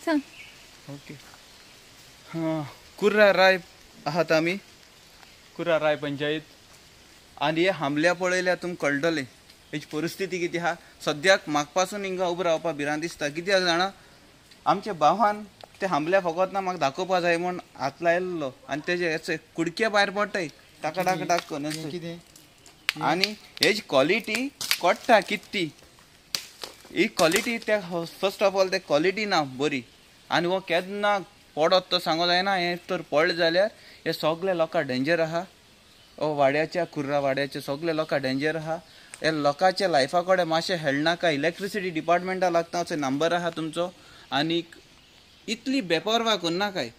सांग. ओके. कुर्रा राय आहात आमी, कुर्रा राय पंचायत. आनी हे हमल्या पळयल्यार तुमकां कळटलें हेची परिस्थिती कितें आहा. सद्याक म्हाका पासून हिंगा उबो रावपाक भिरांत दिसता. कित्याक जाणा, आमच्या भावान ते हमल्या फकत ना म्हाका दाखोवपा जाय म्हूण हात लायल्लो आनी तेजे कुडके भायर पडटाय टाका टाका टाक करून. आनी हेची क्वॉलिटी कळटा कित ती ही क्वॉलिटी त्या फर्स्ट ऑफ ऑल ते क्वॉलिटी ना बरी. आनी हो केन्ना पडत तो सांगो जायना. हें तर पडलें जाल्यार हे सगळे लोकांक डेंजर आहा. हो वाड्याच्या कुर्रा वाड्याचे सगळे लोकांक डेंजर आहा. हे लोकांच्या लायफा कडेन मातशें हेळनाका. इलेक्ट्रिसिटी डिपार्टमेंटा लागता असो नंबर आहा तुमचो. आनी इतली बेपर्वा करनाकाय.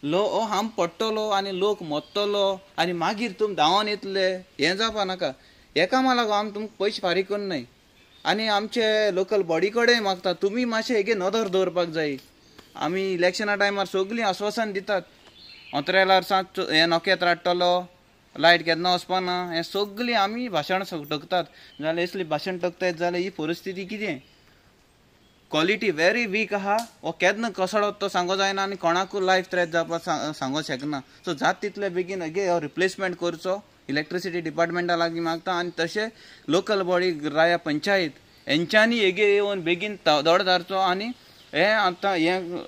लो हो हांब पडटलो आनी लोक मरतलो आनी मागीर तुमी धांवन येतले हें जावपा नाका. हे कामा लागून आमी तुमकां पयशे फारीक करनाय. आनी आमचे लोकल बॉडी कडेन मागता तुमी मातशें हेगे नदर दवरपाक जाय. आमी इलेक्शना टायमार सगळीं आस्वासन दितात, अंतरेलार सांत हें नखेत्र हाडटलो, लायट केन्ना वचपाना, हें सगळीं आमी भाशण टकतात. जाल्यार असली भाशण टकतात जाल्यार ही परिस्थिती कितें? क्वॉलिटी व्हेरी वीक आहा. हो केन्ना कोसळत तो सांगो जायना आनी कोणाकूय लायफ थ्रेट जावपाक सांगो शकना. सो जात तितले बेगीन हेगे हो रिप्लेसमेंट करचो इलेक्ट्रिसिटी डिपार्टमेंटा लागीं मागता. आनी तशें लोकल बॉडी राया पंचायत हेंच्यांनी हेगे येवन बेगीन दड धारचो आनी हें आतां हें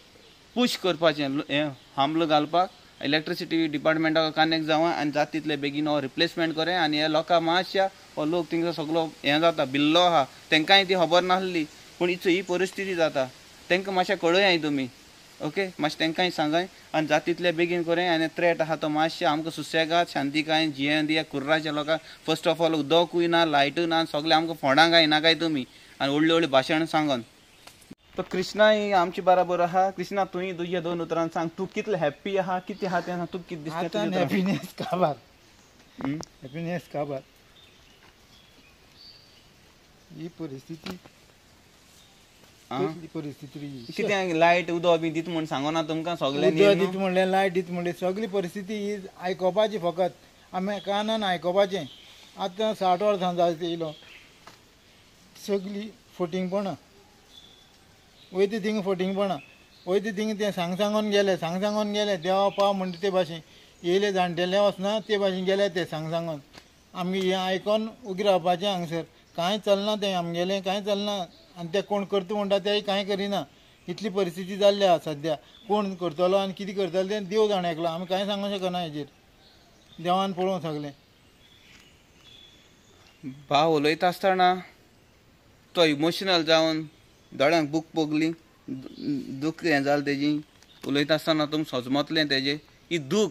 पूश करपाचें, हें हमलो घालपाक इलेक्ट्रिसिटी डिपार्टमेंटाक कनेक्ट जावं आनी जात तितले बेगीन हो रिप्लेसमेंट करें. आनी हे लोकांक मातशा हो लोक थिंगा सगलो हें जाता बिल्लो आहा तेंकांय ती खबर नासली, पूण ही परिस्थिती जाता. तेंकां मातशें कळयाय तुमी. ओके, मातशें तेंकांय सांगाय आनी जात तितले बेगीन करें. आनी थ्रेट आहा तो मातशें आमकां सुसेगाद शांतिकायेन जियेवन दिया. कुर्राच्या लोकांक फर्स्ट ऑफ ऑल उदकूय ना, लायटूय ना, सगळें आमकां फोंडां घायनाकाय तुमी आनी व्हडली व्हडली भाशण सांगोन. तो कृष्णाय आमचे बराबर आहा. कृष्णा, तुवें तुज्या दोन उतरान सांग, तूं कितलें हॅप्पी आहा, कितें आहा तें तुका कितें दिसता? हॅपिनेस काबार, हॅपिनेस काबार. ही परिस्थिती परिस्थिती कितें? लायट उदक बी दित म्हूण सांगना तुमकां सगळ्यांनी? उदक दित म्हणलें, लायट दित म्हणलें, सगळी परिस्थिती ही आयकोपाची फकत आमी कानान आयकोपाचें. आतां 60 वर्सां जायत येयलो, सगळी फटींगपणां वयता थिंगा, फटींगपणां वयता थिंगा. तें सांग सांगोन गेले, सांग सांगोन गेले, देवा पाव म्हणटा ते भाशेन येयले, जाणटेले वचना ते भाशेन गेले ते सांग सांगोन. आमगे हें आयकोन उगी रावपाचें. हांगसर कांय चलना, तें आमगेलें कांय चलना. आनी ते कोण करता म्हणटा तेय कांय करिना. इतली परिस्थिती जाल्ली आसा सद्या. कोण करतलो आनी कितें करतलो तें देव जाणा एकलो. आमी कांय सांगूंक शकना हेजेर, देवान पळोवंक सगळें. भाव उलयता आसतना तो इमोशनल जावन दोळ्यांक बूक पोगली, दूख हें जालें तेजी. उलयता आसतना तुमकां सजमतलें तेजें ही दूख.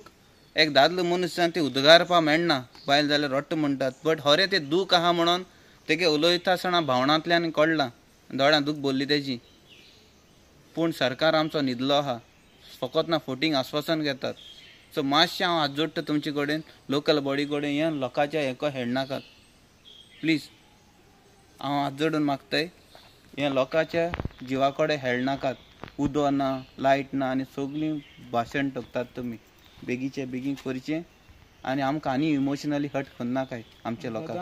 एक दादलो मनीस ती उदगारपा मेळना, बायल जाल्यार रडटा म्हणटात, बट हरें तें दूख आहा म्हणून तेगे उलयता आसतना भावनांतल्यान कळ्ळां, दोळ्यां दूख भरली तेजी. पूण सरकार आमचो न्हिदलो आहा, फकत ना फोटींग आस्वासन घेतात. सो मातशें हांव हात जोडटा तुमचे कडेन, लोकल बॉडी कडेन, हें लोकांच्या हेका हेडनाकात प्लीज. हांव हात जोडून मागताय, हें लोकांच्या जिवा कडेन हेडनाकात. उदक ना, लायट ना आनी सगळीं भाशण टकतात तुमी. बेगीचे बेगीन करचें आनी आमकां आनी इमोशनली हर्ट करनाकाय आमच्या लोकांक.